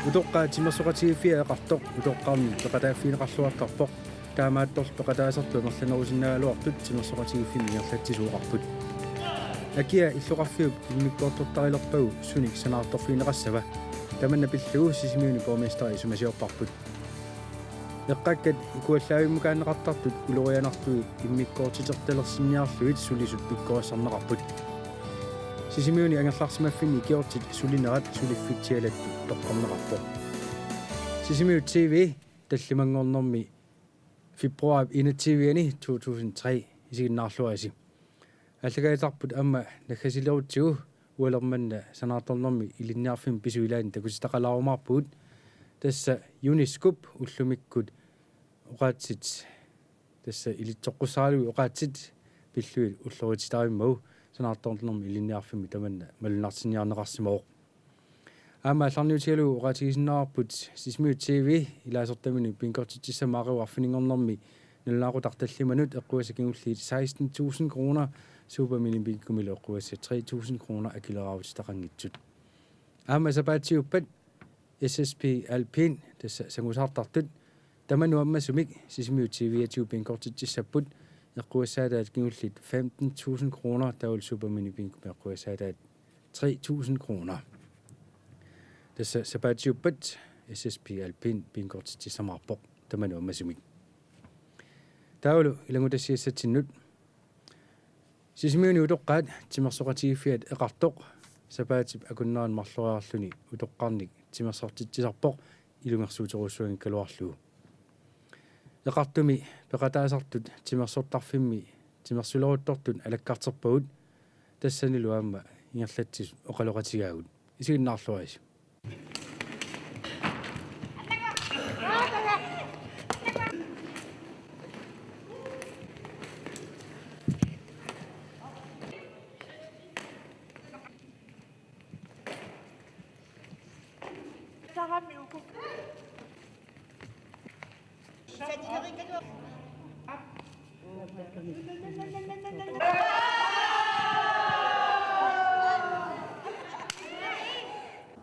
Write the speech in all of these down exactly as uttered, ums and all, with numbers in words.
Utoqqaat timersoqatigiiffiat eqartoq utoqqarnik peqataaffigineqarluartarpoq. Taamaattorli peqataasartut amerlanerusinnaagaluartut timersoqatigiiffimmi ingerlatsisuuqarput. Akia illoqarfiup immikkoortortarilerpagu sunik sanaartorfigineqassava? Tamanna pillugu Sisimiuni borgmesteri isumasiorparput. Eqqakkat ikuallaavimmukaanneqartartut ulorianartui immikkoortitertalersinniarlugit sulisut pikkorissarneqarput. Sisimiuni angerlarsimaffinni ikiortit sulinerat suliffitsialattut toqqarneqarpoq. Sisimiut T V tallimanngornermi februar enogtyve-ani to tusind tre, isiginnaarluarisi. Aallakaatitarput aamma naggasilerutsigu ualermanna sanaartornermi ilinniarfimmi pisut ilaanni takutitaqalaarumaarpugut. Tassa UNESCO-p ullumikkut oqaatsit, tassa ilitsoqqussaralugu oqaatsit pillugit ulloritittarimmagu sanaartornermi ilinniarfimmi tamanna malunnartinniarneqarsimavoq. Aamma aallarniutigalugu oqaatigisinnaavarput Sisimiut T V ilaasortaminut bingortitsissamut aaqigut arfininngornermi nalunaaqutaq tallimanut eqqugassat kingulliit seksten tusind kroner, Superminibingomilu eqqugassat tre tusind kroner akileraarutitaqanngitsut. Aamma sapaatiuppat S S P Alpin, tassa sangusaartartut, tamanut ammasumik Sisimiut T V-atigut bingortitsissapput, eqqugassaataat kingulliit femten tusind kroner, taavalu Superminibingomi eqqugassaataat tre tusind kroner. Tassa sapaatiuppat S S P Alpin bingortitsissamaarpoq tamanut ammasumik. Taavalu ilanngutassiassatsinnut. Sisimiuni utoqqaat timersoqatigiiffiat eqartoq sapaatip akunnerani marloriarluni utoqqarnik timersortitsisarpoq ilungersuuterujussuanngikkaluarlugu. Eqartumi peqataasartut timersortarfimmi timersuleruttortut alakkarterpagut, tassanilu aamma ingerlatsisut oqaloqatigaagut. Isiginnaarluarisi.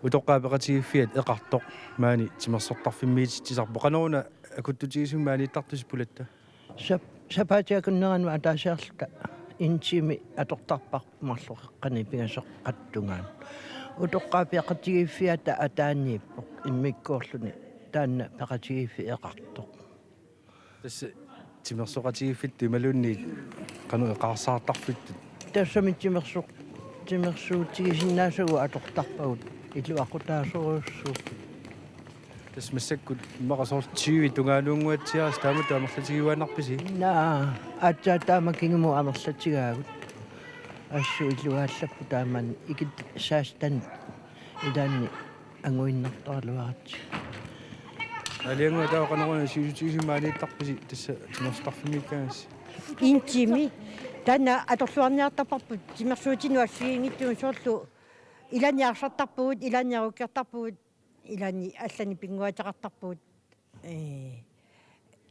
Utoqqaat peqatigiiffiat eqartoq maani timersortarfimmiititsisarpoq. Qanoruna akuttutigisumik maaniittartusi pulatta? Sap-, sapaatip akunneranut ataasiarluta en time atortarparput marloqeqqani pingasut qattungaanut. Utoqqaat peqatigiiffiata ataaniippoq immikkoorluni taanna peqatigiiffik eqartoq. Tassa timersoqatigiiffittut imaluunniit qanoq eqaarsaartarfittut? Tassami timerso-, timersuutigisinnaasagut atortarpagut, iluaqutaasorujussuupput. Tassa massakkut immaqa soorlu tyve tungaanunnguatsiarisi taamatut amerlatigiuaannarpisi? Naa, aatsaat taama kingumut amerlatigaagut. Assut iluaallapput taamani ikit seksten ilaanni anguinnartaraluaratsigit. Aalajangiga taava qanoruna sivisutigisumik maaniittarpisi tassa timersortarfimmiikkaangassi? En time. Taanna atorluarniartarparput timersuutinut assigiinngitsunut, soorlu ilaanni arsartarpugut, ilaanni erukkiartarpugut, ilaanni allanik pinnguaateqartarpugut. Ee,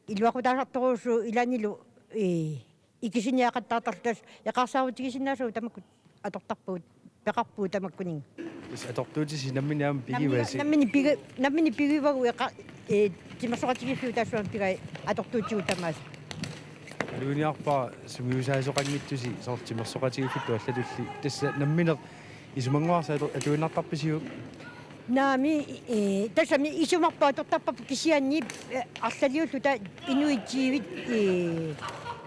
iluaqutaasartorujussuuvoq ilaannilu, ee, ikisiniaqattaartarluta, tassa eqaarsaarutigisinnaasavut tamakkua atortarpugut, peqarpugut tamakkuninnga. Tassa atortuutisi nammineq aamma pigivasi? Nammineq, nammineq pigi-, nammineq pigivagut eqa-, ee, timersoqatigiiffiup taassumalu pigai atortuutigut tamaasa. Maluginiarpara sungiusaasoqanngitsusi soorlu timersoqatigiiffittut allatulli. Tassa nammineq isumannguarsi atu-, atuinnartarpisiuk? Naamik, ee, tassami isumarput atortarparput kisianni, ee, arlaliulluta inuit tyvit, ee,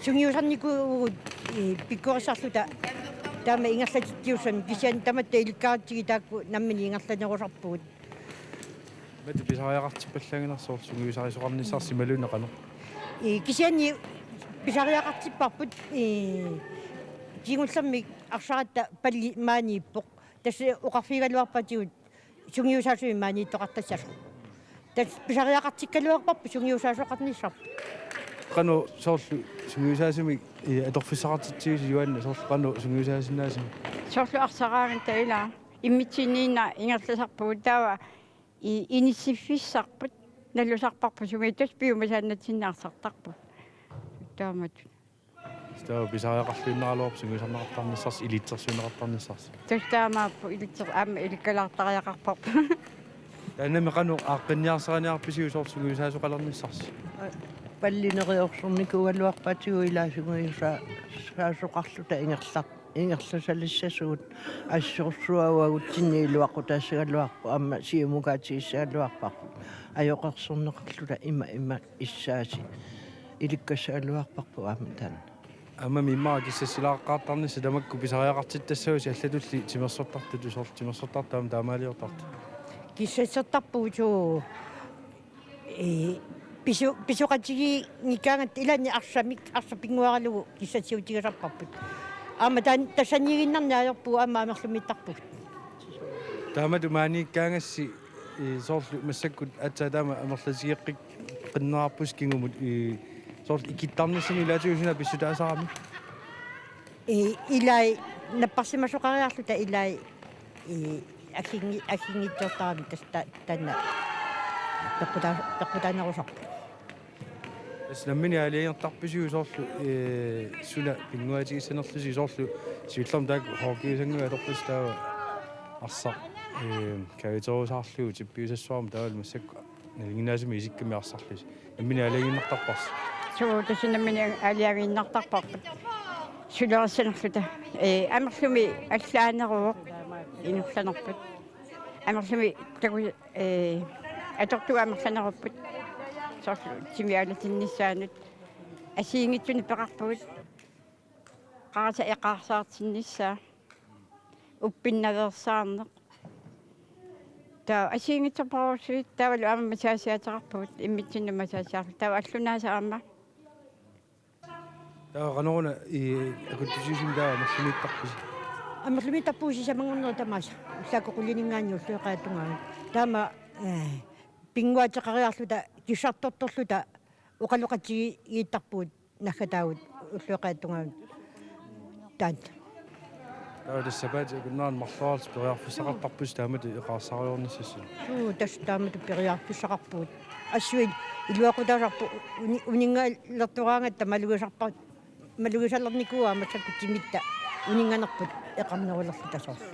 sungiusarnikuuvugut, ee, pikkorissarluta taama ingerlatitsiussamik, kisianni tamatta ilikkaratsigu taakku nammineq ingerlanerusarpugut. Imatut pisariaqartippallaanngilarsi soorlu sungiusarisoqarnissarsi imaluunniit qanoq? Ee, kisianni pisariaqartipparput, ee, kingullermik arsaratta palli maaniippoq. Tassa oqarfigigaluarpatigut sungiusaasumik maaniittoqartassasoq. Tassa pisariaqartikkaluarparput sungiusaasoqarnissarput. Qanoq soorlu sungiusaasumik, ee, atorfissaqartitsigisigit, Johanne, soorlu qanoq sungiusaasinnaasumik? Soorlu arsaraangatta ilaa. Immitsinnut ingerlasarpugut taava i-, inissiffissarput, nalusarparput sumiittussaq piumasaannatsinnut arsartarpugut. Taamatut. Taava pisariaqarluinnaraluarpoq sungiusarneqartarnissarsi, ilitsersuunneqartarnissarsi. Tassa taamaappoq, ilitser-, aamma ilikkalaartariaqarparput. Taannami qanoq aaqqinniarsariniarpisiuk soorlu sungiusaasoqalernissarsi? Pallineriorsornikuugaluarpaatigut ilaa sungiusaa-, saasoqarluta ingerlar-, ingerlasalissasugut assorsuaq uagutsinni iluaqutaassagaluarpoq aamma siumukaatigisagaluarparput. Ajoqersorneqarluta ima ima issaasi ilikkassagaluarparput aamma taanna. Aamma immaqa kissassilaaqattaarnissaq tamakku pisariaqartittassavasi allatulli timersortartut soorlu timersortartut aamma taamaaliortartut. Kissassertarpugut suu. Ee, pisu-, pisoqatigiinngikkaangatta ilaanni arsamik, arsaq pinnguaralugu kissassiutigisarparput. Aamma taan-, tassaniiginnarneq ajorpugut aamma amerlumiittarpugut. Taamatut maaniikkaangassi, ee, soorlu massakkut aatsaat taama amerlatigeqqinnerarpusi kingumut, ee, soorlu ikittarnissani ilaatigut suna pissutaasarami? Ee, ilai napparsimasoqariarluta ilai, ee, agginngi-, agginngitsiortarami tassa ta-, taanna peqqutaa-, peqqutaanerusarpoq. Tassa nammineq aalajangertarpisiuk soorlu, ee, suna pinnguaatigissanerlusi soorlu siullermik taakku hockeyusannguit atorpasi taava arsaq, ee, kajuterusaarlugu tippiusassuarmik taavalu massakkut nalinginnaasumik isikkamik arsarlusi. Nammineq aalajangiinnartarparsi? Suu, tassa nammineq aalajangiinnartarparput. Sulerissanerluta. Ee, amerlumi allaaneruvoq. Inorlanerput. Amerlumi taku-, ee, atortugut amerlanerupput. Soorlu timi aalatinnissaanut. Assigiinngitsunik peqarpugut. Qarasaq eqaarsaartinnissaa. Uppinnaveersaarneq. Taava assigiinngitsorpassuit taavalu aamma massagesiateqarpugut immitsinnut massagesiarluta. Taava allunaasaq aamma. Taava qanoruna i-, akuttusiusumik taava amerlumiittarpisi? Amerlumiittarpugut sisamanngornerit tamaasa. Ullaakkut quliningaanniit ulloqeqqata tungaanut. Taama, ee, pinnguaateqariarluta kissartortorluta oqaloqatigiittarpugut. Naggataagut ulloqeqqata tungaanut taanna. Taava tassa sapaatip akunnerani marloriarluta periarfissaqartarpusi taamatut eqaarsaariornissassinut. Suu, tassa taamatut periarfissaqarpugut. Assut iluaqutaasarpoq uni-, uninngalertoraangatta malugisarpa-, malugisalernikuuaa massakkut timitta uninnganerput eqarnerulerluta soorlu.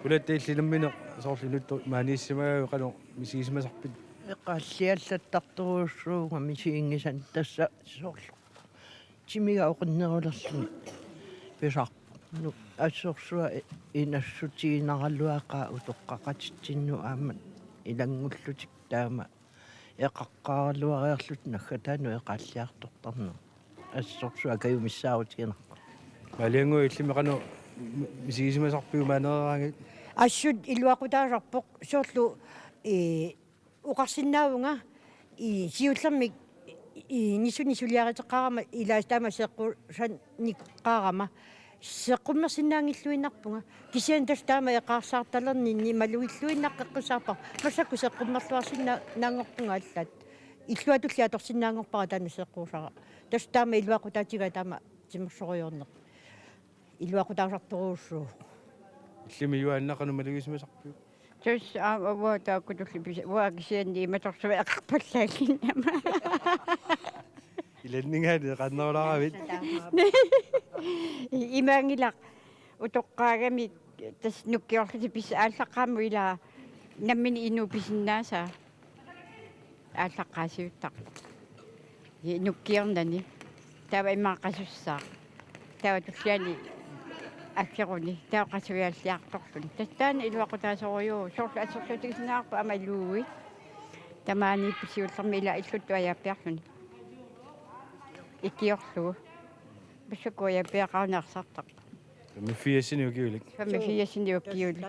Qulatta illit nammineq soorlu inuttut maaniissimagaajuk qanoq misigisimasarpit? Eqaalliallattartorujussuuvunga misiginngisannik tassa soorlu. Timiga oqinnerulerluni pisarpoq. Nu-, assorsuaq i-, inassutiginaraluaqaaq utoqqaqatitsinnut aamma ilanngullutik taama eqaqqaaraluariarlutik naggataanut eqaalliartortarneq. Assorsuaq kajumissaarutiginarpoq. Maaliannguaq illimmi qanoq mi-, misigisimasarpiuk maanereeraangat? Assut iluaqutaasarpoq soorlu, ee, oqarsinnaavunga, i, siullermik, i, nissuni suliariteqqaarama ilaasa taama seeqqusaniiqqaarama seeqqummersinnaanngilluinnarpunga. Kisianni tassa taama eqaarsaartalerninni malugilluinnaqqissaarpara. Massakkut seeqqummerluarsinnaanngorpunga allaat. Illuatulli atorsinnaanngorpara taanna seeqqusara. Tassa taama iluaqutaatigaa taama timersorujoorneq. Iluaqutaasartorujussuuvoq. Illimmi Juaanna qanoq malugisimasarpiuk? Tassa aamma uanga taakkutulli pisa-, uanga kisianni imatorsuaq eqarpallaannginnama. Ilanningaanniit eqarnerulaaravit? Imaanngilaq utoqqaagamik tassa nukkiorlutik pis-, aallaqqaammut ilaa nammineq inuup pisinnaasaa. Aallaqqaasiuttarpoq. I nukkiornani. Taava immaqa qasussaaq. Taava tulliani aggeruni. Taava qasuiaalliartorluni. Tassa taanna iluaqutaasorujuuvoq. Soorlu assersuutigisinnaavarput aamma Louis. Tamaaniippoq siullermik ilaa illuttut ajaappiarluni. Ikiorlugu. Massakkut ajaappiaqarneq arsartarpoq. Femogfirsinik ukiulik. Femogfirsinik ukiulik.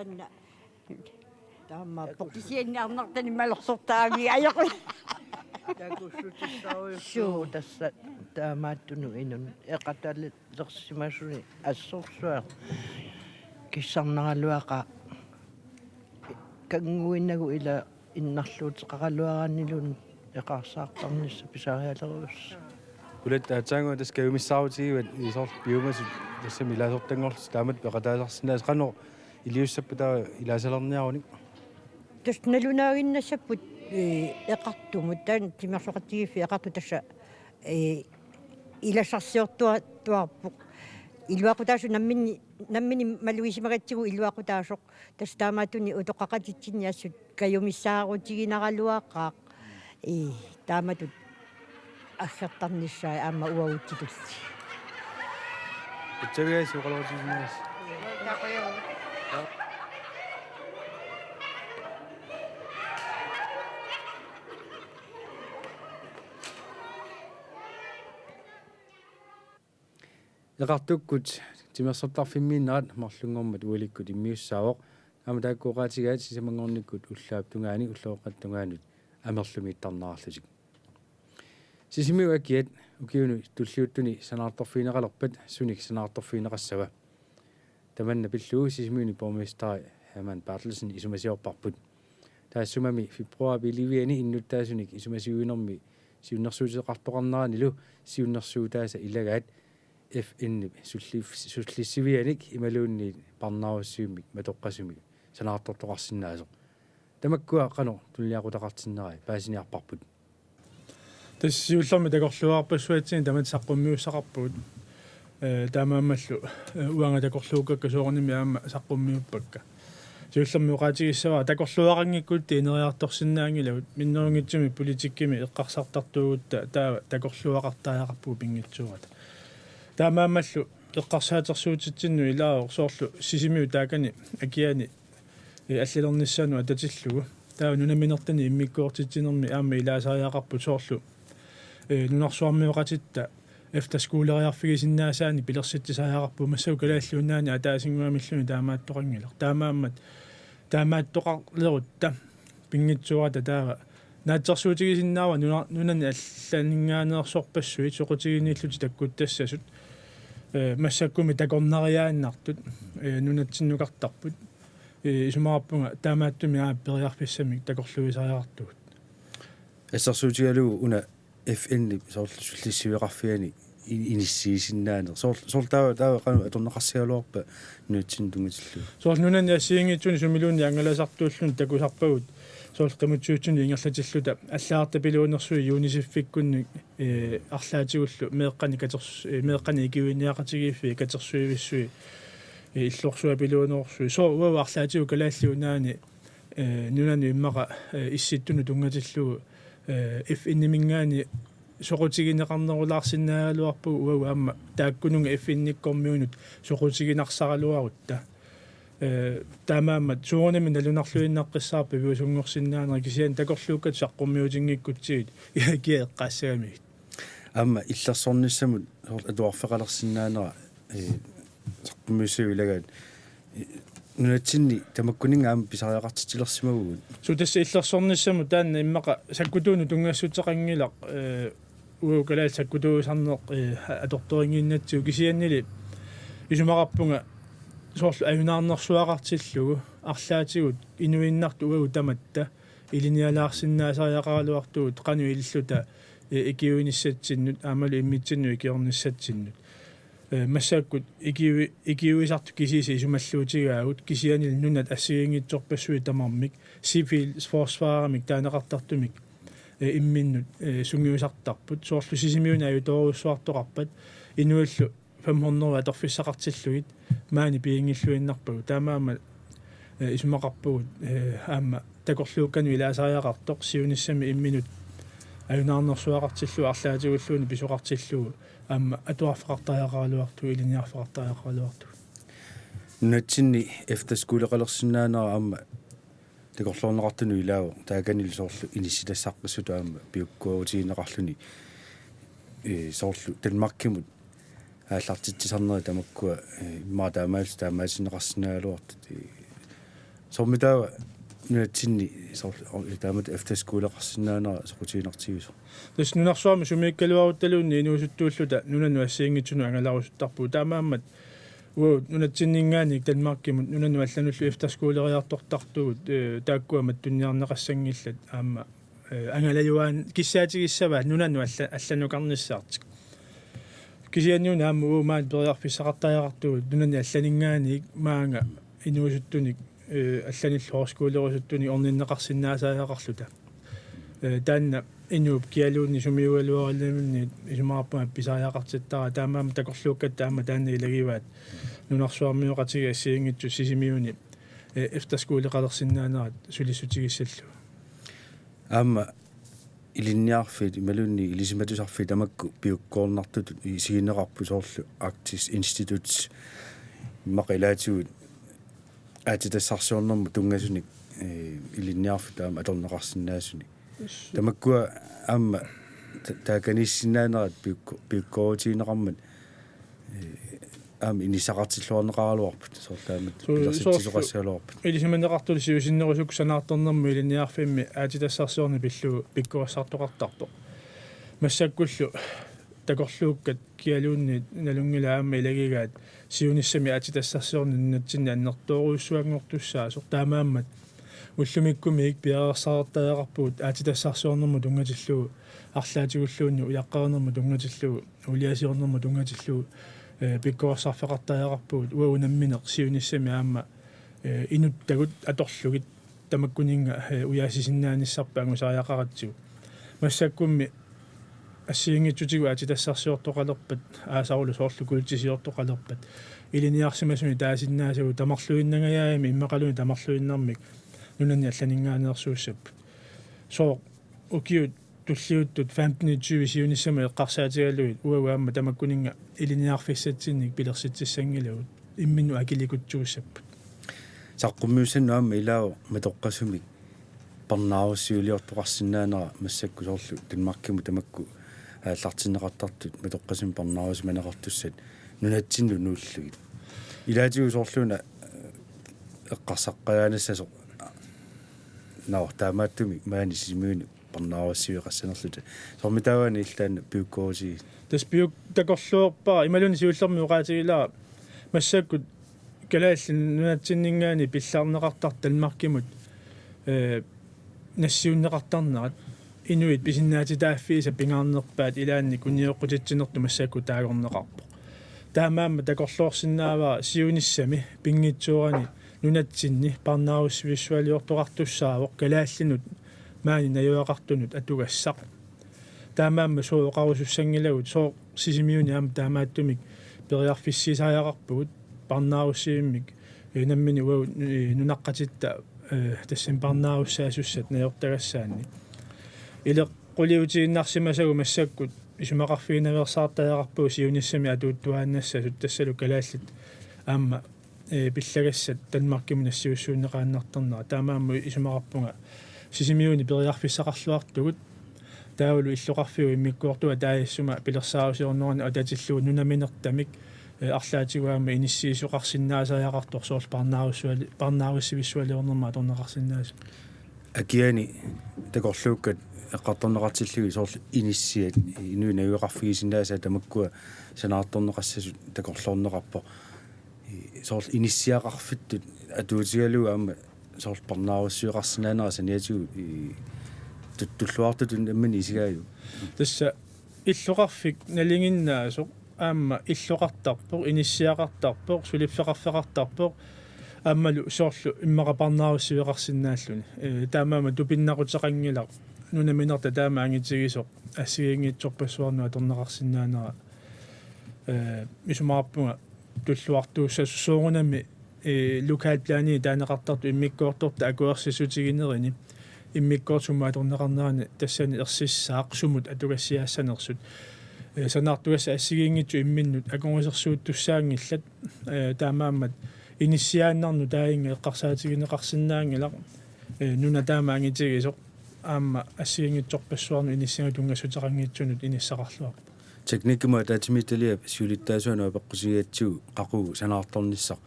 Taamaappoq. Kisianni arnartanik malersortaavii ajoqu. Takussutissarujussuuvoq. Suu, tassa taamaattunut inunnik eqatalersimasuni assorsuaq kissarneraluaqaaq. Kannguinagu ilaa innarluuteqaraluaraanniluunniit eqaarsaartarnissaq pisarialerujussuuvoq. Qulatta aatsaannguaq tassa kajumissaarutigivat soorlu piumasut tassami ilaasortanngorlutik taamatut peqataasarsinnaasut qanoq iliussappat taava ilaasalerniarunik? Tassa nalunaaginnassapput, ee, eqartumut, taanna timersoqatigiiffiit eqartut tassa, ee, ilassarsiortuartuarpoq. iluaqutaasut namminneq, namminneq malugisimagatsigu iluaqutaasoq, tassa taamaattunik utoqqaqatitsinni assut kajumissaarutiginaraluaqaaq. Ii, taamatut aggertarnissaat aamma uagutsitulli. Itsaviasi oqaloqatigisinnaavasi. Eqartukkut timersortarfimmiinnerat marlunngormat ualikkut immiussaavoq, aamma taakku oqaatigaat sisamanngornikkut ullaap tungaani ulloqeqqata tungaanut amerlumiittarnerarlutik. Sisimiut akiat ukiuni tulliuttuni sanaartorfigineqalerpat, sunik sanaartorfigineqassava? Tamanna pillugu Sisimiuni borgmesteri Hermann Berthelsen isumasiorparput. Taassumami februaarip elleve-ani innuttaasunik isumasiuinermi siunnersuuteqartoqarneranilu siunnersuutaasa ilagaat F N-ip sulli-, sullissivianik imaluunniit parnaarussivimmik matoqqasumik sanaartortoqarsinnaasoq. Tamakkua qanoq tunuliaqutaqartinnerai paasiniarparput? Tassa siullermik takorluugarpassuatsinni tamatta saqqummiussaqarpugut. Ee, taamaammallu, ee, uanga takorluukkakka soorunami aamma saqqummiuppakka. Siullermik oqaatigissavara takorluugaanngikkukkit ineriartorsinnaanngilagut, minnerunngitsumik politikkimi eqqarsartartuugutta taava takorluugaqartariaqarpugut pinngitsoorata. Taamaammallu eqqarsaatersuutitsinnut ilaavoq soorlu Sisimiut taakani akiani, ee, allalernissaanut atatillugu. Taava nunaminertanik immikkoortitsinermi aamma ilaasariaqarput soorlu, ee, nunarsuarmioqatitta efterskoleriarfigisinnaasaannik pilersitsisariaqarpugut, massakkut Kalaallit Nunaanni ataasinnguamilluunniit taamaattoqanngilaq. Taamaammat taamaattoqarlerutta pinngitsoorata taava naatsorsuutigisinnaavara nuna-, nunani allaninngaanneersorpassuit soqutiginiillutik takkuttassasut, ee, massakkummi takornariaannartut, ee, nunatsinnukartarput. Ee, isumaqarpunga taamaattumik aamma periarfissamik takorluuisariaqartugut. Assersuutigalugu una F N-ip soorlu sullissiveqarfiani i-, inissiisinnaaneq. Soorl-, soorlu taava, taava qanoq atorneqarsigaluarpa nunatsinni tunngatillugu? Soorlu nunani assigiinngitsuni sumiluunniit angalasartuulluni takusarpagut. Soorlu qimutsiutsuni ingerlatilluta allagartapiluunersui UNICEF-ikkunni, ee, arlaatigullu meeqqani katers-, ee, meeqqani ikiuiniaqatigiiffii katersuivissui, ee, illorsuapiluunerussui. Sooq uagut arlaatigut Kalaallit Nunaanni, ee, nunanut immaqa, ee, issittunut tunngatillugu, ee, F N-iminngaanniit soqutigineqarnerulaarsinnaagaluarpugut uagut aamma taakkununnga F N-ikkormiunut soqutiginarsaraluarutta. Ee, taamaammat soorunami nalunarluinnaqqissaarpoq piviusunngorsinnaaneq kisianni takorluukkat saqqummiutinngikkutsigit kia eqqaassagamigit. Aamma illersornissamut soorlu atuarfeqalersinnaanera, ee, saqqummiussavut ilagaat, ee, nunatsinni tamakkuninnga aamma pisariaqartitsilersimavugut. Suu, tassa illersornissamut taanna immaqa sakkutuunut tunngassuteqanngilaq, ee, uagut kalaallit sakkutuusarneq, ee, atortorinnginnatsigu kisiannili isumaqarpunga soorlu ajunaarnersuaqartillugu arlaatigut inuinnartut uagut tamatta ilinnialaarsinnaasariaqaraluartugut qanoq ililluta, ee, ikiuinissatsinnut aammalu immitsinnut ikiornissatsinnut. Ee, massakkut ikiui-, ikiuisartut kisiisa isumalluutigaagut kisiannili nunat assigiinngitsorpassuit tamarmik, civilforsvarimik taaneqartartumik, ee, imminnut, ee, sungiusartarput. Soorlu Sisimiuni ajutoorujussuartoqarpat inuillu fem hundrede atorfissaqartillugit maani piginngilluinnarpagut. Taamaammat, ee, isumaqarpugut, ee, aamma takorluukkanut ilaasariaqartoq siunissami imminut ajunaarnersuaqartillugu arlaatigulluunniit pisoqartillugu aamma atuarfeqartariaqaraluartugut, ilinniarfeqartariaqaraluartugut. Nunatsinni efterskoleqalersinnaanera aamma takorloorneqartunut ilaavoq, taakanilu soorlu inissitassaqqissutut aamma piukkuerutigineqarluni, ee, soorlu Danmarkimut aallartitsisarneri tamakkua, ee, immaqa taamaalillutik taamaatinneqarsinnaagaluartut, ee, soormi taava nunatsinni soorlu, ee, taamatut efterskoleqarsinnaanera soqutiginartigisoq? Tassa nunarsuarmi sumiikkaluaruttaluunniit inuusuttuulluta nunanut assigiinngitsunut angalarusuttarpugut. Taamaammat uagut nunatsinninngaanniit Danmarkimut nunanut allanullu efterskoleriartortartugut, ee, taakkua mattunniarneqassanngillat aamma, ee, angalajuaan-, kissaatigissavaat nunanut alla-, allanukarnissaartik. Kisianniuna aamma uagut maani periarfissaqartariaqartugut nunani allaninngaanniit maanga inuusuttunik, ee, allanillu højskolerusuttunik orninneqarsinnaasariaqarluta. Ee, taanna inuup kialuunniit sumiugaluarluni isumaqarpunga pisariaqartittaraat, taamaammat takorluukkatta aamma taanna ilagivaat nunarsuarmioqatigiit assigiinngitsut Sisimiuni, eh, efterskoleqalersinnaanerat sulissutigissallugu. Aamma ilinniarfiit imaluunniit ilisimatusarfiit tamakku piukkoornartutut isigineqarput soorlu Arktisk Institut immaqa ilaatigut aatsitassarsiornermut tunngasunik, eh, ilinniarfik taama atorneqarsinnaasunik. Tamakkua aamma ta-, taakaniissinnaanerat piukko-, piukkoorutigineqarmat, eh, aamma inissaqartilluarneqaraluarput, soorlu aamma Su-, pilersitsisuqassagaluarput. Ilisimaneqartut siusinnerusukkut sanaartornermut ilinniarfimmi aatsitassarsiorneq pillugu pikkorissartoqartarpoq. Massakkullu takorluukkat kialuunniit nalunngilaat aamma ilagigaat siunissami aatsitassarsiorneq nunatsinni annertoorujussuanngortussaasoq, taamaammat ullumikkumiit piareersartariaqarpugut aatsitassarsiornermut tunngatillugu, arlaatigulluunniit ujaqqaarnermut tunngatillugu, uuliasiornermut tunngatillugu, eh, pikkorissarfeqartariaqarpugut, uagut nammineq siunissami aamma, eh, inuttagut atorlugit tamakkuninnga, eh, ujaasisinnaanissarput angusariaqaratsigu. Massakkummi assigiinngitsutigut aatsitassarsiortoqalerpat, aasarulu soorlu kuultisiortoqalerpat, ilinniarsimasuni taasinnaasagut tamarluinnangajaammik immaqaluunniit tamarluinnarmik nunani allaninngaanneersuussapput. Sooq ukiut tulliuttut femten tyve siunissami eqqarsaatigalugit uagut aamma tamakkuninnga ilinniarfissatsinnik pilersitsissanngilagut, imminnut akilikutsuussapput. Saqqummiussannut aamma ilaavoq matoqqasumik parnaarussiuliortoqarsinnaanera, massakkut soorlu Danmarkimut tamakku aallartinneqartartut matoqqasumik parnaarusimaneqartussat nunatsinnut nuullugit. Ilaatigut soorluuna, eh, eqqarsaqqajaanassasoq, nå, taamaattumik maani Sisimiuni parnaarussiveqassanerluta. Soormitaava ilaanni piukkoorutigisoq? Tassa piuk-, takorluuppara, imaluunniit siullermik oqaatigilara, massakkut Kalaallit Nunatsinninngaanniit pillarneqartartut Danmarkimut, eh, nassiunneqartarnerat, inuit pisinnaatitaaffiisa pingaarnerpaat ilaanni unioqqutitsinertut massakkut taagorneqarpoq. Taamaammat takorloorsinnaavara siunissami pinngitsoorani nunatsinni parnaarussivissualiortoqartussaavoq kalaallinut maani najugaqartunut atugassaq. Taamaammat sooq oqarusussanngilagut, sooq Sisimiuni aamma taamaattumik periarfissiisariaqarpugut parnaarussivimmik, eh, nammineq uagut, eh, nunaqqatitta, eh, tassami parnaarussaasussat najortagassaanni. Ileqquliutiinnarsimasagut massakkut isumaqarfiginaveersaartariaqarpugut siunissami atuuttuaannassasut, tassalu kalaallit aamma, eh, pillagassat Danmarkimut nassiussuunneqaannartarnerat. Taamaammat isumaqarpunga Sisimiuni periarfissaqarluartugut, taavalu illoqarfiup immikkoortua taasissuma pilersaarusiornerani atatillugu nunaminertamik, eh, arlaatigut aamma inissiisoqarsinnaasariaqartoq soorlu parnaarussuali-, parnaarussivissualiornermut atorneqarsinnaasut. Akiani takorluukkat eqqartorneqartillugit soorlu inissiat, inuit najugaqarfigisinnaasaat tamakkua sanaartorneqassasut takorloorneqarpoq. I, soorlu inissiaqarfittut atuutigalugu aamma soorlu parnaarussiveqarsinnaanera saniatigut, i, tut-, tulluartutut nammineq isigaajuk? Tassa illoqarfik nalinginnaasoq aamma illoqartarpoq, inissiaqartarpoq, suliffeqarfeqartarpoq, aammalu soorlu immaqa parnaarussiveqarsinnaalluni. Eh, taamaammat tupinnaquteqanngilaq nunaminertaa taama angitigisoq assigiinngitsorpassuarnut atorneqarsinnaanera, eh, isumaqarpunga tulluartuussasut soorunami, eh, lokalplanini taaneqartartut immikkoortortat akuersissutiginerini immikkoortut sumut atorneqarnerani tassani ersissaaq sumut atugassiaassanersut. Eh, sanaartugassat assigiinngitsut imminnut akungisersuuttussaanngillat, eh, taamaammat inissiaannarnut taaginnga eqqarsaatigineqarsinnaanngilaq, eh, nuna taama angitigisoq aamma assigiinngitsorpassuarnut inissianik tunngassuteqanngitsunut inissaqarluarpoq. Teknikkimut ataatsimiititaliap siulittaasuanut apeqqusigatsigu qaqugu sanaartornissaq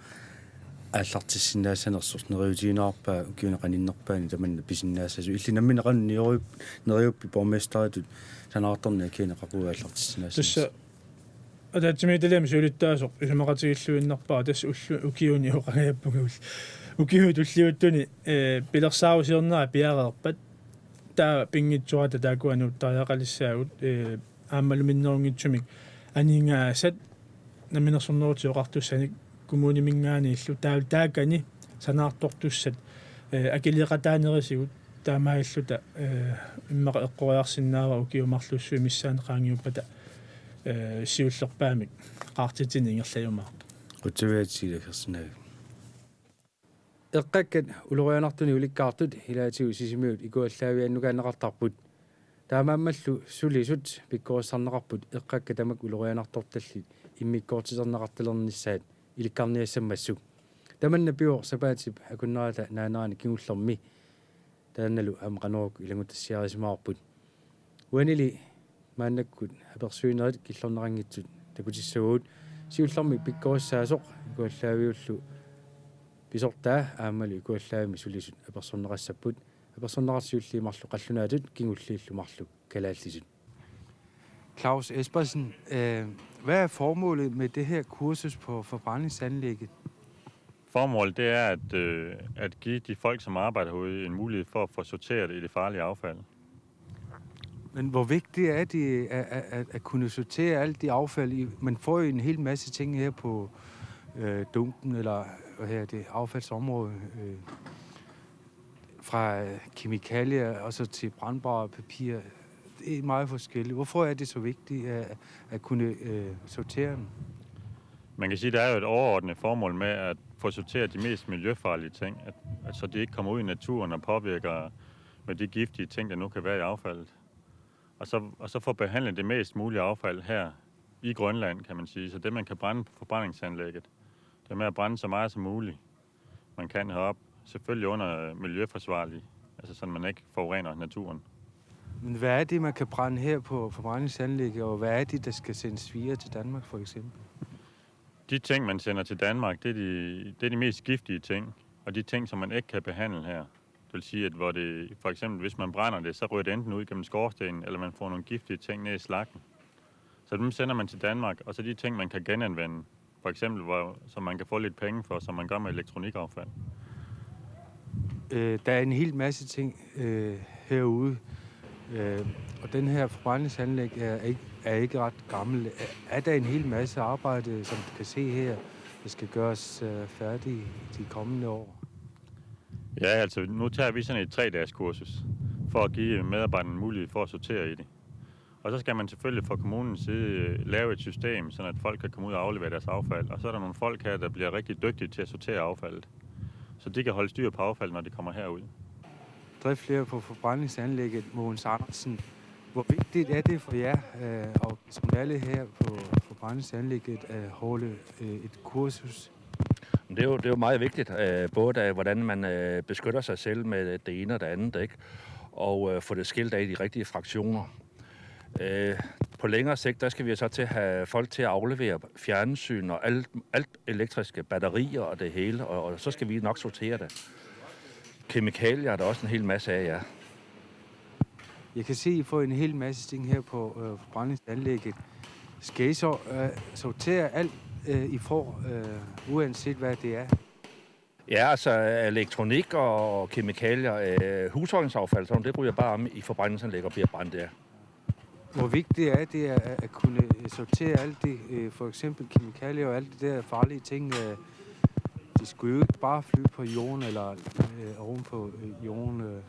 aallartissinnaassanersoq, neriuutigineqarpa ukiuni qaninnerpaani tamanna pisinnaassasoq? Illit nammineq qanoq neriup-, neriuppi borgmesteritut sanaartorneq akiani qaqugu aallartissinnaassanersoq? Tassa ataatsimiititaliami siulittaasoq isumaqatigilluinnarpara, tassa ullu-, ukiuni oqangajappunga ul-, ukiuni tulliuttuni, eh, pilersaarusiornera piareerpat, taava pinngitsoorata taakkua nuuttariaqalissaagut, eh, aammalu minnerunngitsumik aningaasat Namminersornerullutik Oqartussanik Kommuniminngaanniillu taava taakani sanaartortussat, eh, akileeqataanerisigut Taamaalilluta, eh, immaqa eqqoriarsinnaavara ukiut marlussuit missaanni qaangiuppata, eh, siullerpaamik qaartitsinni ingerlajumaartoq. Qutsavigatsigu ilaasersinnaavik. Eqqakkat ulorianartunik ulikkaartut ilaatigut Sisimiut ikuallaaviannukaanneqartarput. Taamaammallu sulisut pikkorissarneqarput eqqakkat tamakku ulorianartortallit immikkoortiterneqartalernissaat ilikkarniassammassuk. Tamanna pivoq sapaatip akunnerata naanerani kingullermi taannalu aamma Qanorooq ilanngutassiarisimavarput. Uanili maannakkut apersuinerit killorneqanngitsut takutissavagut, siullermik pikkorissaasoq ikuallaaviullu pisortaa aammalu ikuallaavimmi sulisut apersorneqassapput, apersorneqartut siulliit marluk qallunaatut kingulliillu marluk kalaallisut. Claus Espersen, øh, hvad er formålet med det her kursus på forbrændingsanlægget? Formålet, det er at, øh, at give de folk, som arbejder herude, en mulighed for at få sorteret i det farlige affald. Men hvor vigtigt er det at, at, at, at kunne sortere alt det affald? I, man får jo en hel masse ting her på, øh, dumpen, eller hvad hedder det, affaldsområdet. Øh, fra, øh, kemikalier og så til brandbare papir. Det er meget forskelligt. Hvorfor er det så vigtigt at, at kunne, øh, sortere dem? Man kan sige, at der er jo et overordnet formål med at få sorteret de mest miljøfarlige ting, at, at så de ikke kommer ud i naturen og påvirker med de giftige ting, der nu kan være i affaldet. Og så, og så få behandlet det mest mulige affald her i Grønland, kan man sige. Så det, man kan brænde på forbrændingsanlægget, det er med at brænde så meget som muligt, man kan heroppe. Selvfølgelig under, øh, miljøforsvarlige, altså sådan man ikke forurener naturen. Men hvad er det, man kan brænde her på forbrændingsanlægget, og hvad er det, der skal sendes videre til Danmark, for eksempel? De ting, man sender til Danmark, det er de, det er de mest giftige ting, og de ting, som man ikke kan behandle her. Det vil sige, at hvor det, for eksempel, hvis man brænder det, så ryger det enten ud gennem skorstenen, eller man får nogle giftige ting ned i slaggen. Så dem sender man til Danmark, og så de ting, man kan genanvende, for eksempel, hvor, så man kan få lidt penge for, som man gør med elektronikaffald. Øh, der er en hel masse ting, øh, herude, øh, og den her forbrændingsanlæg er ikke, er ikke ret gammel. Er, er der en hel masse arbejde, som du kan se her, der skal gøres, øh, færdig de kommende år? Ja, altså nu tager vi sådan et tre-dages kursus for at give medarbejderne mulighed for at sortere i det. Og så skal man selvfølgelig fra kommunens side, øh, lave et system, sådan at folk kan komme ud og aflevere deres affald. Og så er der nogle folk her, der bliver rigtig dygtige til at sortere affaldet. Så de kan holde styr på affald, når de kommer herud. Driftleder på forbrændingsanlægget, Mogens Andersen. Hvor vigtigt er det for jer, øh, og personale her på forbrændingsanlægget at holde, øh, et kursus? Det er jo, det er jo meget vigtigt, øh, både af, hvordan man, øh, beskytter sig selv med det ene og det andet, ikke? Og, øh, få det skilt af i de rigtige fraktioner. Øh, på længere sigt, der skal vi så til at have folk til at aflevere fjernsyn og alt, alt elektriske batterier og det hele, og, og så skal vi nok sortere det. Kemikalier er der også en hel masse af, ja. Jeg kan se, I får en hel masse ting her på, øh, forbrændingsanlægget. Skal I så, øh, sortere alt, øh, I får, øh, uanset hvad det er? Ja, altså elektronik og kemikalier, øh, husholdningsaffald, sådan, det ryger bare om i forbrændingsanlæg og bliver brændt der. Hvor vigtigt er det at, at kunne sortere alt det, øh, for eksempel kemikalier og alt det der farlige ting, øh, de skulle jo ikke bare flyde på jorden eller, øh, oven på, øh, jorden. Øh.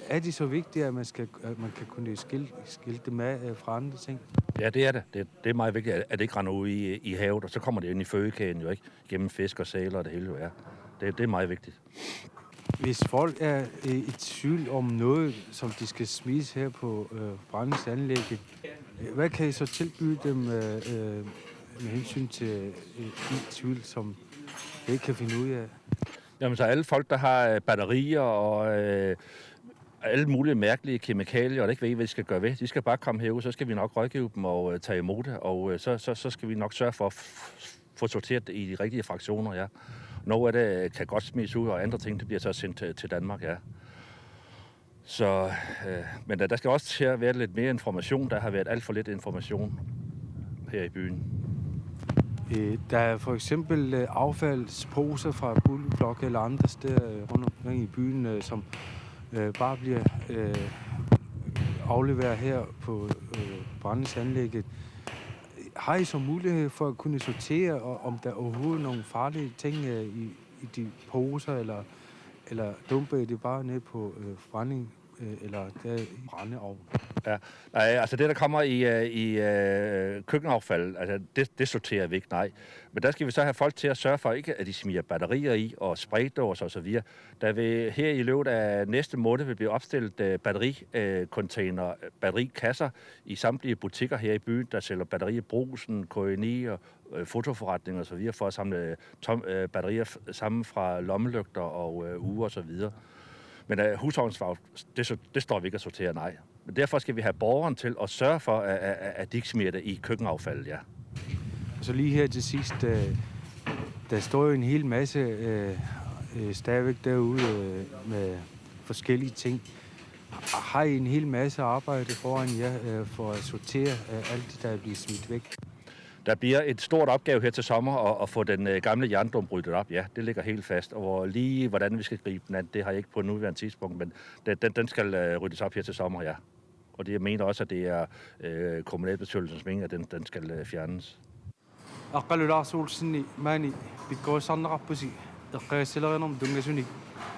Er det så vigtigt, at man skal, at man kan kunne skille, skille dem af, øh, fra andre ting? Ja, det er det. Det, det er meget vigtigt, at, at det ikke render ud i, i havet, og så kommer det ind i fødekæden jo, ikke? Gennem fisk og sæler og det hele jo, ja. Det, det er meget vigtigt. Hvis folk er, øh, i tvivl om noget, som de skal smides her på, øh, forbrændingsanlægget, øh, hvad kan I så tilbyde dem, øh, øh, med hensyn til, øh, de tvivl, som de ikke kan finde ud af? Jamen, så alle folk, der har, øh, batterier og, øh, alle mulige mærkelige kemikalier, og der ikke ved, hvad de skal gøre ved, de skal bare komme herud, så skal vi nok rådgive dem og, øh, tage imod det, og, øh, så, så, så skal vi nok sørge for at f-, få sorteret det i de rigtige fraktioner, ja. Noget af det, øh, kan godt smides ud, og andre ting, det bliver så sendt til, til Danmark, ja. Så, øh, men der, der skal også til at være lidt mere information. Der har været alt for lidt information her i byen. Øh, der er for eksempel, øh, affaldsposer fra boligblokke eller andre steder, øh, rundt omkring i byen, øh, som, øh, bare bliver, øh, afleveret her på, øh, forbrændingsanlægget. Har I så mulighed for at kunne sortere, og om der overhovedet er nogle farlige ting, øh, i, i de poser, eller Eller dumpede det bare ned på øh, brænding, øh, eller der i brændeovnen. Ja, nej, altså det, der kommer i, øh, i øh, køkkenaffald, altså det, det sorterer vi ikke, nej. Men der skal vi så have folk til at sørge for, ikke, at de smider batterier i og spraydåser og så videre. Der vil her i løbet af næste måned vil blive opstillet øh, battericontainer, batterikasser i samtlige butikker her i byen, der sælger batterier, Brugsen, K N I og øh, fotoforretninger og så videre, for at samle tom, øh, batterier f- sammen fra lommelygter og øh, ure og så videre. Men øh, husholdningsaffald, det, så- det står vi ikke og sorterer, nej. Men derfor skal vi have borgeren til at sørge for, at, at, at de ikke smider det i køkkenaffaldet, ja. Så lige her til sidst, øh, der står jo en hel masse øh, øh, stadigvæk derude øh, med forskellige ting. Har I en hel masse arbejde foran jer øh, for at sortere øh, alt det, der er blevet smidt væk? Der bliver et stort opgave her til sommer at, at få den øh, gamle jerndum ryddet op. Ja, det ligger helt fast. Og hvor lige hvordan vi skal gribe den an, det har jeg ikke på nuværende tidspunkt, men den, den, den skal øh, ryddes op her til sommer, ja. Og det, jeg mener også, at det er øh, kommunalbestyrelsens mening, at den, den skal øh, fjernes. Aqqalu Lars Olsen, maani pikkorissarneqarpusi eqqagassalerinermut tunngasunik,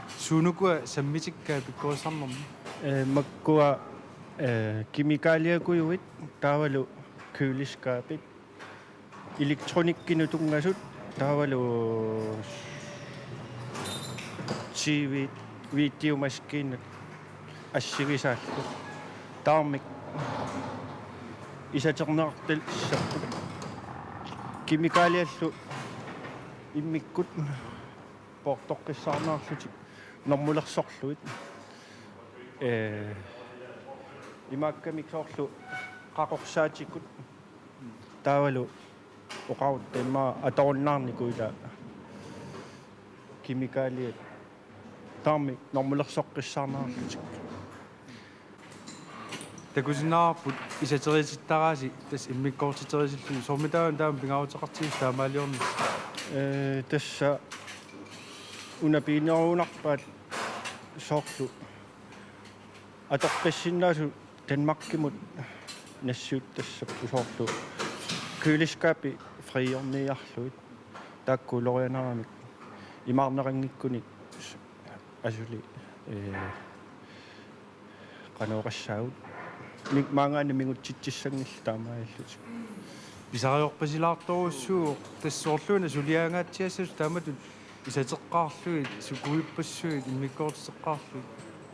suunukua sammitikkaa pikkorissarnermi? Ee, makkua ee, kemikaaliakujuit taavalu køleskabit, elektronikkinut tunngasut taavalu T V, videomaskiinat assigisaallu. Taarmik isaterneqartalissapput. Kemikaaliallu immikkut poortoqqissaarnerarlutik normulersorlugit. Ee, imaakkamik soorlu qaqorsaatikkut taavalu oqarutta immaqa atorunnaarnikut ila kemikaaliat taarmik normulersoqqissaarnerarlutik. Takusinnaavarput isateritittaraasi tassa immikkoortiterisilluni, soormitaava taama pingaaruteqartigisoq taamaaliornersoq? Ee, tassa una piinerunarpaat soorlu atoqqissinnaasut Danmarkimut nassiuttassapput soorlu køleskabi friorniarlugit, taakku ulorianaramik imaarneqanngikkunik asuli ee qanoq oqassaagut, mik maanngaanniit mingutsitsissanngillat taamaalillutik. Pisariorpasilaartorujussuuvoq tassa soorluuna suliangaatsiassasut taamatut isateqqaarlugit, sukuippassuit, immikkoortiteqqaarlugit.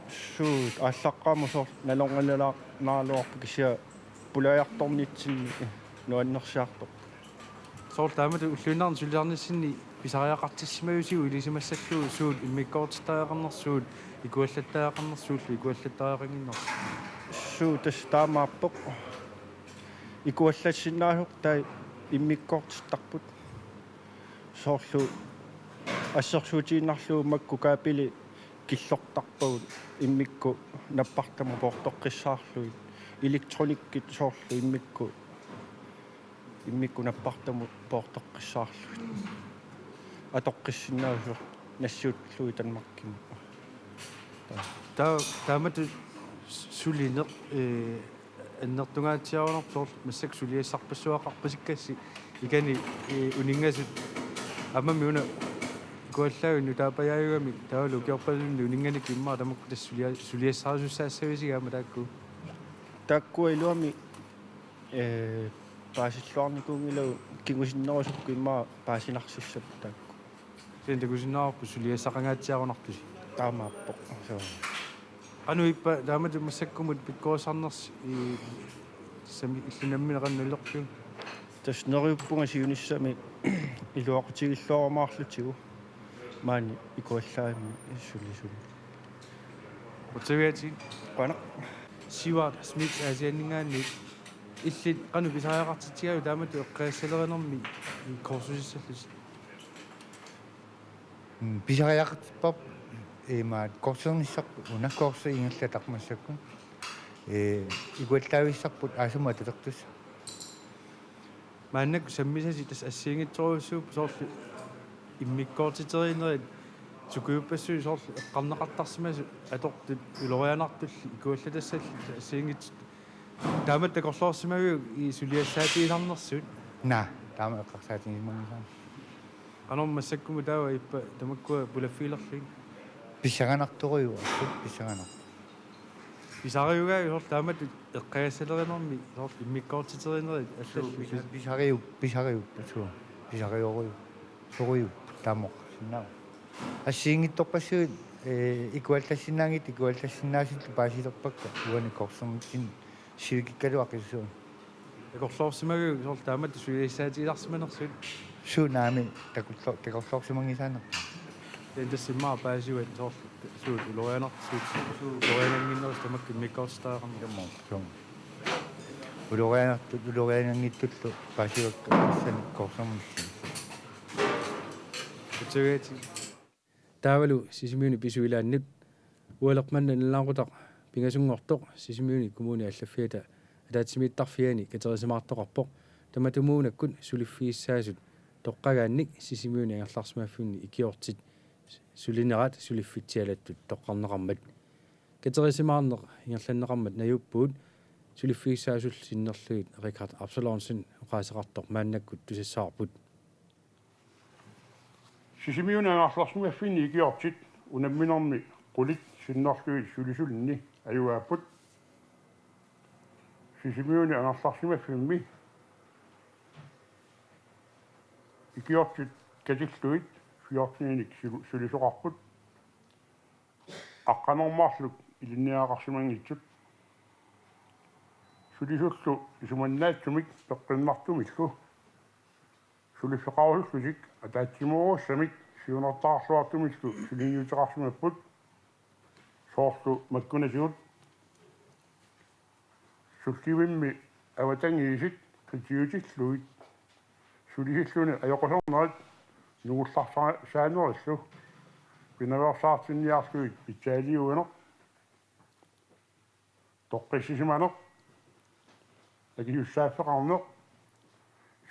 Suut aallaqqaammut soorlu nalorngaleraluarpoq kisianni pulajartornitsinni nuannersiartorpoq. Soorlu taamatut ulluinnarni suliarnissinni pisariaqartissimajusiuk ilisimassallugu suut immikkoortittariaqarnersut, ikuallattariaqarnersut, ikuallattariaqannginnersut? Suu tassa taamaappoq. Ikuallassinnaasortai immikkoortittarput. Soorlu assersuutigiinnarlugu makku kaapili killortarpagut immikkut nappartamut poortoqqissaarlugit. Elektronikkit soorlu immikkut immikkut nappartamut poortoqqissaarlugit. Atoqqissinnaasut nassiullugit Danmarkimut. Taa taamatut sulineq ee annertungaatsiarunarpoq, soorlu massakkut suliassarpassuaqarpasikkassi ikani ee uninngasut aammami una ikuallaavik nutaapajaajugamik taavalu ukiorpassuarni uninnganik immaqa tamakku tassa sulia- suliassarisussaassavisigit aamma taakku? Taakkua iluamik ee paasilluarnikuunngilagut kingusinnerusukkut immaqa paasinarsissapput taakku. Kisianni takusinnaavarput suliassaqangaatsiarunartusi. Taamaappoq. Suu. Qanoq ippa taamatut massakkumut pikkorissarnersi i- sami illit nammineq qanoq nalilerpiuk? Tassa neriuppunga siunissami iluaqutigilluarumaarlutigu maani ikuallaammi sulisuni. Qutsavigaatsigit. Qujanaq. Sivert Schmidt Aasianninngaanniit, illit qanoq pisariaqartitsigaavit taamatut eqqagassalerinermi kursusissallusi? Mm, pisariaqartipparput imaat kursuernissarput una kursuit ingerlattarput massakkut. Ee, ikuallaavissarput aasamut atulertussaq. Maannakkut sammisasi tassa assigiinngitsorujussuupput soorlu immikkoortiterinerit sukuippassuit soorlu eqqarneqartarsimasut atortut ulorianartulli ikuallatassallutik assigiinngitsut. Taamatut takorloorsimaviuk i suliassaatigisarnersut? Naa, taama eqqarsaatigisimanngisaannarpoq. Qanormi massakkumut taava ippa tamakkua pulaffigilerlugit? Pissanganartorujuk, assut pissanganartoq. Pisariugaajuk soorlu taamatut eqqagassalerinermi soorlu immikkoortiterinerit allallu pisa-, pisariup-, pisariupput, suu. Pisariurujuk. Sorujuk taamoqqarsinnaavoq. Assigiinngitsorpassuit, ee, ikuallassinnaanngitsut ikuallassinnaasut paasilerpakka uani Korsormissinni sivikikkaluaqissuun. Takorloorsimagaluarlugu soorlu taamatut suliassaatigilaarsimanersut. Suu, naamik, takorlo-, takorloorsimanngisaannarpoq. Taanna tassa immaqa paasivat soorlu suut ulorianartut, suut ulorianannginnerusut tamakku immikkoortitariaqarnerat. Suu. Ulorianartut, uloriananngitsutullu paasivakka tassani Korsormissinni. Utsugati. Taavalu Sisimiuni pisup ilaannut ualeq manna nalunaaqutaq pingasunngortoq Sisimiuni kommunip allaffiata ataatsimiittarfiani katerisimaartoqarpoq, tamatumuunakkut suliffigissaasut toqqagaannik Sisimiuni angerlarsimaffinni ikiortit sulinerat suliffitsialattut toqqarneqarmat. Katerisimaarneq ingerlanneqarmat najuuppugut, suliffigissaasullu sinnerlugit Richard Absalonsen oqaaseqartoq maannakkut tusassavarput. Sisimiuni angerlarsimaffinni ikiortit unamminermi qulit sinnerlugit sulisulluunniit ajugaapput. Sisimiuni angerlarsimaffimmi ikiortit katillugit fjorteninik sulu-, sulisoqarput. Aqqaneq-marluk ilinniagaqarsimanngitsut. Sulisullu isumannaatsumik peqqinnartumillu suliffeqarusullutik ataatsimoorussamik siunertaqarluartumillu suliniuteqarsimapput, soorlu makkunatigut sullivimmi avatangiisit qitiutillugit sulisilluni ajoqusernerit nungullarsaanerillu pinaveersaartinniarlugit pitsaaliuineq, toqqissisimaneq, akisussaaffeqarneq,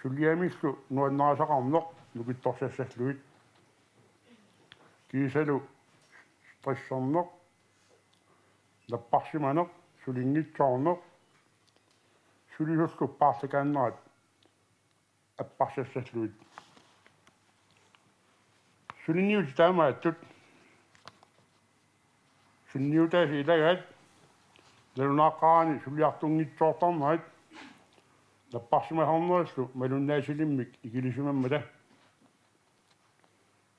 suliamillu nuannarisaqarneq nukittorsassallugit, kiisalu stresserneq, napparsimaneq, sulinngitsoorneq, sulisullu paarlakaannerat apparsassallugit. Suliniutit taamaattut suliniutaasa ilagaat nalunaaqqaarani suliartunngitsoortarnerat napparsimasarnerillu malunnaatilimmik ikilisimammata.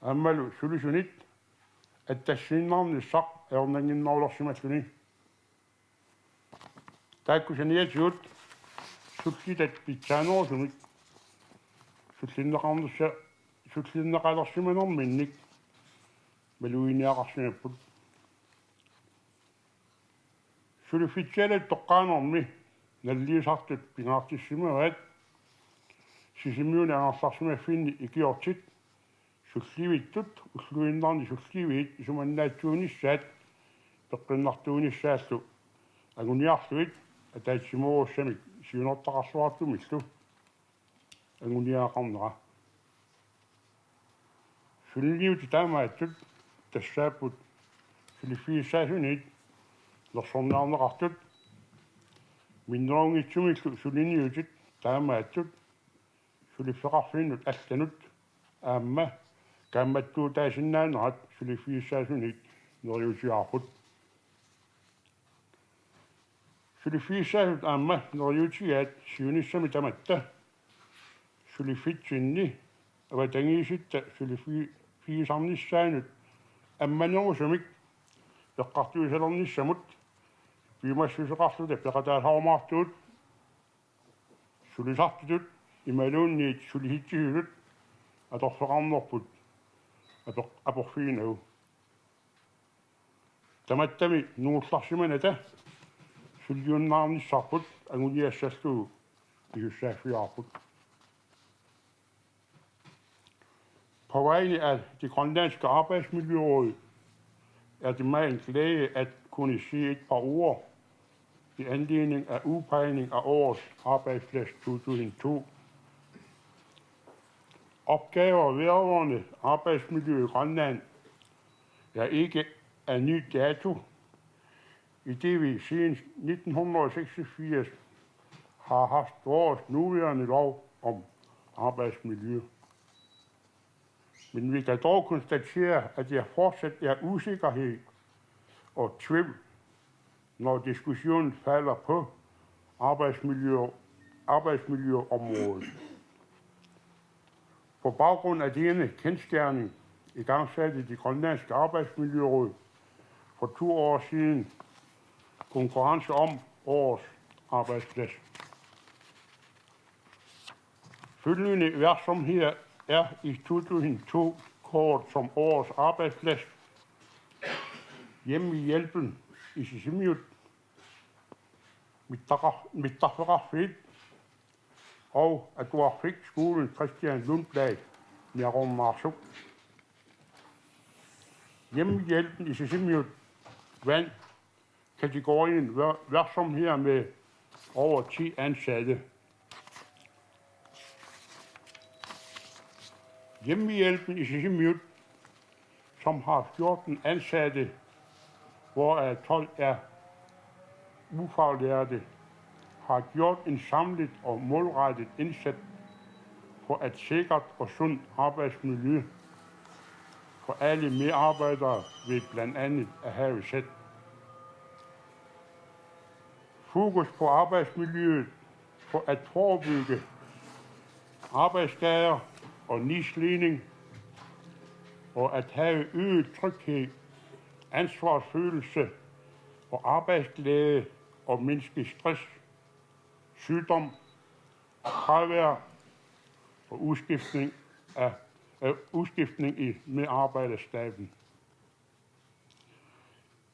Aammalu sulisunit attassiinnarnissaq ajornannginnerulersimalluni. Taakku saniatigut sullitat pitsaanerusumik sullinneqarnersa-, sullinneqalersimanerminnik maluginiaqarsimapput. Suliffitsialattut toqqaanermi naliliisartut pingaartissimavaat Sisimiuni angerlarsimaffinni ikiortit sullivittut ulluinnarni sulliviit isumannaatsuunissaat peqqinnartuunissaallu anguniarlugit ataatsimoorussamik siunertaqarluartumillu anguniagaqarnera. Suliniutit taamaattut tassaapput suliffigissaasunit nersorniarneqartut, minnerunngitsumillu suliniutit taamaattut suliffeqarfinnut allanut aamma kaammattuutaasinnaanerat suliffigissaasunit neriuutigaarput. Suliffigissaasut aamma neriuutigaat siunissami tamatta suliffitsinni avatangiisitta suliffi-, -figisarnissaannut ammanerusumik eqqartuisalernissamut piumassuseqarluta peqataasarumaartugut, sulisartutut imaluunniit sulisitsisutut atorfeqarnerput apeq-, aporfiginagu. Tamattami nungullarsimanata suliunnaarnissarput anguniassallugu pisussaaffigaarput. På vegne af det grønlandske arbejdsmiljøråd er det mig en glæde at kunne sige et par ord i anledning af udpegning af årets arbejdsplads to tusind to. Opgaver vedrørende arbejdsmiljø i Grønland er ikke af ny dato, idet vi siden nitten hundrede og seksogfirs har haft vores nuværende lov om arbejdsmiljø. Men vi kan dog konstatere, at der fortsat er usikkerhed og tvivl, når diskussionen falder på arbejdsmiljø, arbejdsmiljøområdet. På baggrund af denne kendsgerning igangsatte det grønlandske arbejdsmiljøråd for to år siden konkurrence om årets arbejdsplads. Følgende virksomheder er i to tusind to kåret som årets arbejdsplads: Hjemmehjælpen i Sisimiut, Mittarfeqarfiit og Atuarfik Skolen Kristian Lundblad Niarornaarsuk. Hjemmehjælpen i Sisimiut vandt kategorien vir- virksomheder med over ti ansatte. Hjemmehjælpen i Sisimiut, som har fjorten ansatte, hvoraf tolv er ufaglærte, har gjort en samlet og målrettet indsats for et sikkert og sundt arbejdsmiljø for alle medarbejdere ved blandt andet at have sat fokus på arbejdsmiljøet for at forebygge arbejdsskader og nedslidning, og at have øget tryghed, ansvarsfølelse og arbejdsglæde og mindske stress, sygdom, fravær og udskiftning af, af udskiftning i medarbejderstaben.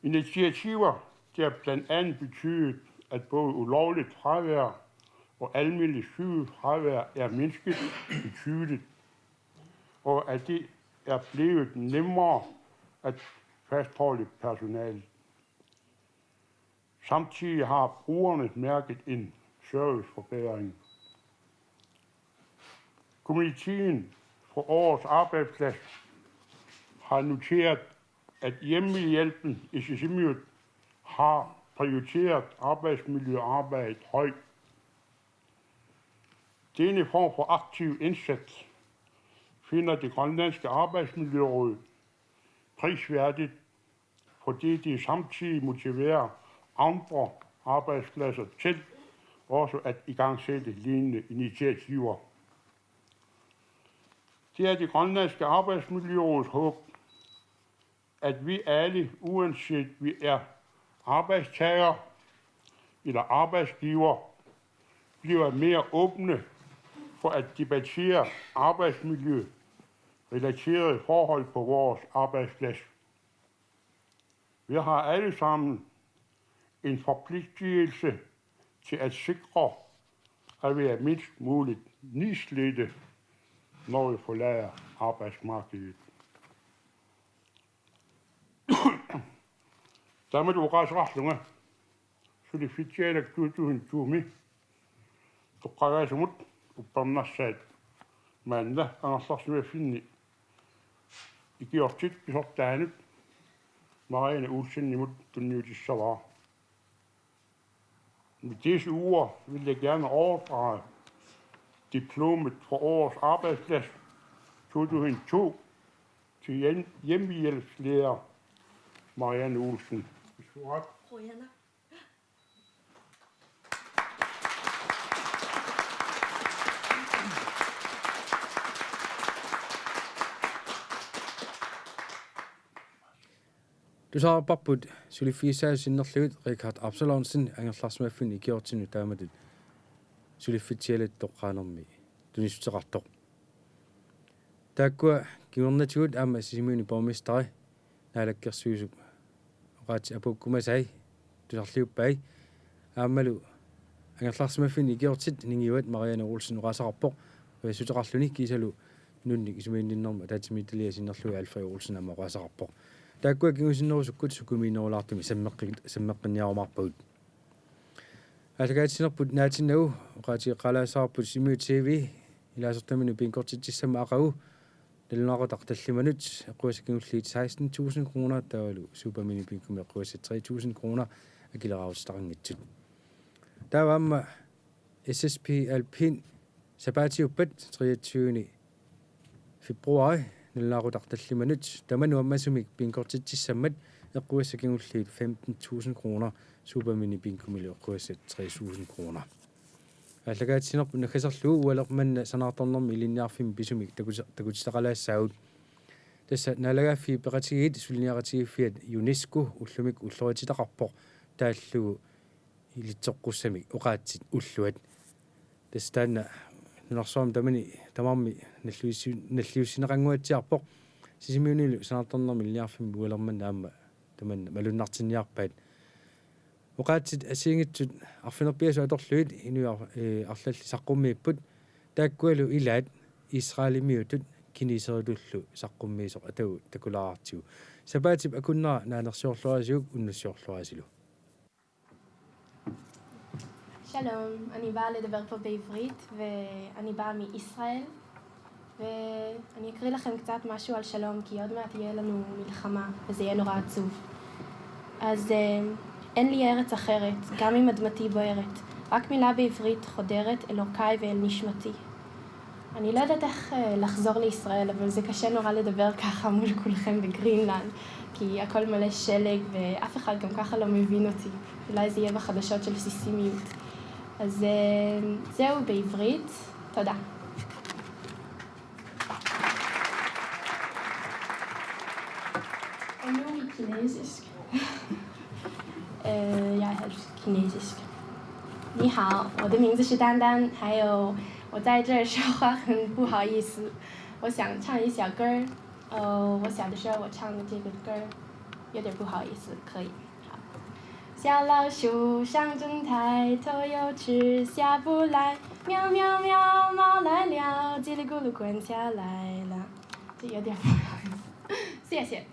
Initiativer, der blandt andet betydet, at både ulovligt fravær og almindeligt sygefravær er mindsket betydeligt, og at det er blevet nemmere at fastholde personalet. Samtidig har brugerne mærket en serviceforbedring. Komiteen for årets arbejdsplads har noteret, at hjemmehjælpen i Sisimiut har prioriteret arbejdsmiljøarbejdet højt. Denne form for aktiv indsats finder det grønlandske arbejdsmiljøråd prisværdigt, fordi det samtidig motiverer andre arbejdspladser til også at igangsætte lignende initiativer. Det er det grønlandske arbejdsmiljøråds håb, at vi alle, uanset vi er arbejdstager eller arbejdsgiver, bliver mere åbne for at debattere arbejdsmiljø-relaterede forhold på vores arbejdsplads. Vi har alle sammen en forpligtelse til at sikre, at vi er mindst muligt nedslidte, når vi forlader arbejdsmarkedet. Taamaattoq oqaaseqarlunga suliffitsialak to tusind to-mi toqqagaasumut uppernarsaat maanna angerlarsimaffinni ikiortit pisortaanut Marianne Olsenimut tunniutissavara. Med disse ord vil jeg gerne overdrage diplomet for årets arbejdsplads to tusind to til hjem- hjemmehjælpslærer Marianne Olsen. Qujanaq. Tusarparput suliffigissaasut sinnerlugit Richard Absalonsen angerlarsimaffinni ikiortinnut taamatut suliffitsialak toqqaanermi tunissuteqartoq. Taakkua kingornatigut aamma Sisimiuni borgmesteri Naalakkersuisup oqaatsit apuukkumasai tusarliuppai. Aammalu angerlarsimaffinni ikiortit ningiuat Marianne Olsen oqaaseqarpoq, qujassuteqarluni kiisalu nunnik isumaginninnermi ataatsimiititaliap sinnerlugit Alfred Olsen aamma oqaaseqarpoq. Taakkua kingusinnerusukkut sukumiinnerulaartumik sammeqqi-, sammeqqinniarumaarpagut. Aallakaatitsinerput naatinnagu oqaatigeqqaalaassavarput Sisimiut T V ilaasortaminut bingortitsissammat aqagu nalunaaqutaq tallimanut eqqugassat kingulliit seksten tusind kroner taavalu Supermini bingomut eqqugassat tre tusind kroner akileraarutitaqanngitsut. Taava aamma S S P Alpin sapaatiuppat treogtyvende februari Nalunaaqutaq tallimanut tamanut ammasumik bingortitsissammat eqqugassat kingulliit femten tusind kroner, Supermini bingomilu eqqugassat tre tusind kroner. Aallakaatitsinerput naggaserlugu ualermanna sanaartornermi ilinniarfimmi pisumik takuti-, takutitaqalaassaagut. Tassa Naalagaaffiit Peqatigiit suliniaqatigiiffiat UNESCO ullumikkut ullorititaqarpoq taallugu ilitsoqqussamik oqaatsit ulluat. Tassa taanna nunarsuarmi tamani tamarmi nalliussi-, nalliussineqannguatsiarpoq. Sisimiunilu sanaartornermi ilinniarfimmi ualermanna aamma tamanna malunnartinniarpaat. Oqaatsit assigiinngitsut arfineq-pingasut atorlugit inuit ar-, ee, arlallit saqqummiipput, taakkualu ilaat Israelimiutut kineseritullu saqqummiisoq atagu takulaartigu. Sapaatip akunnera naanersiorluarisiuk unnussiorluarisilu. שלום, אני באה לדבר פה בעברית, ואני באה מישראל, ואני אקריא לכם קצת משהו על שלום, כי עוד מעט יהיה לנו מלחמה, וזה יהיה נורא עצוב. אז אה, אין לי ארץ אחרת, גם אם אדמתי בוערת, רק מילה בעברית חודרת אל עורקיי ואל נשמתי. אני לא יודעת איך אה, לחזור לישראל, אבל זה קשה נורא לדבר ככה מול כולכם בגרינלנד, כי הכל מלא שלג ואף אחד גם ככה לא מבין אותי. אולי זה יהיה בחדשות של סיסטמיות. אז אה, זהו בעברית. תודה. Og nu i kinesisk. øh, jeg er halvt kinesisk. 你好，我的名字是丹丹，还有我在这儿说话很不好意思，我想唱一小歌儿。呃，我小的时候我唱的这个歌儿有点不好意思，可以。好。小老鼠上灯台，头又吃下不来，喵喵喵，猫来了，叽里咕噜滚下来了。这有点不好意思，谢谢。